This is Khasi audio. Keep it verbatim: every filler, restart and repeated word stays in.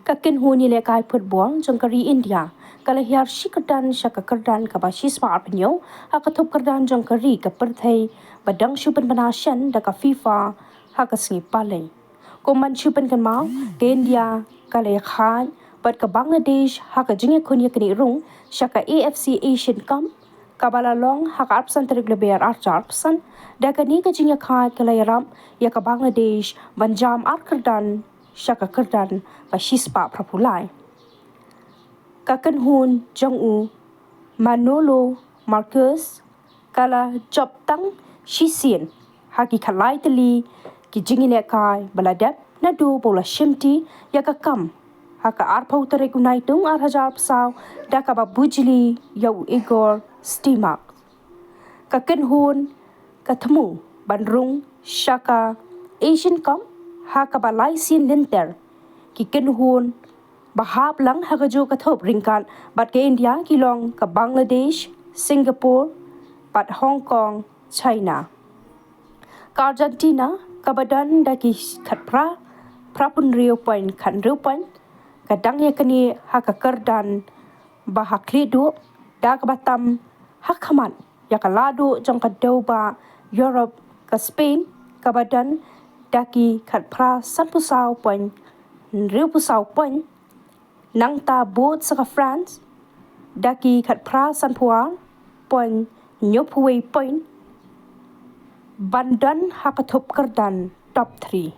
Ka kynhun ïalehkai football jong ka ri India ka la hiar shi kyrdan sha ka kyrdan kaba shispah arphew hynñiew ha ka thup kyrdan jong ka ri ka pyrthei ba dang shu pynbna shen da ka FIFA ha ka sngi Palei. Kum ban shu pynkynmaw, ka India ka la ïakhaid bad ka Bangladesh ha ka jingïakhun ïaknieh rung sha ka A F C Asian Cup kaba la long ha ka arphew san tarik Lber arhajar arphew san. Da kane ka jingïakhaid ka la ïarap ïa ka Bangladesh ban jam ar kyrdan sha ka kyrdan ba shispah phraphew lai. Ka kynhun jong u Manolo Marcus ka la jop tang shisien ha ki khatlai tylli ki jingïalehkai ba la dep naduh ba u la shimti ïa ka kam ha ka arphew tarik u Naitung arhajar arphew saw da kaba bujli ïa u Igor Stimac. Ka kynhun ka thmu ban rung sha ka Asian Cup ha kaba lai sien lynter. Ki kynhun ba hap lang ha kajuh ka thup ryngkat bad ka India ki long ka Bangladesh, Singapore bad Hong Kong, China. Ka Argentina kaba don da ki khatphra, phraphew hynriew point khathynriew point, ka dang ïaknieh ha ka kyrdan ba ha khlieh duh da kaba tam ha khmat ïa ka lahduh jong ka dewbah Europe, ka Spain kaba don da ki khatphra sanphew saw point hynriewphew saw point. Nangta bud sa ka France da ki khatphra sanphew ar point hynñiewphew wei point ban don ha ka thup kyrdan top three.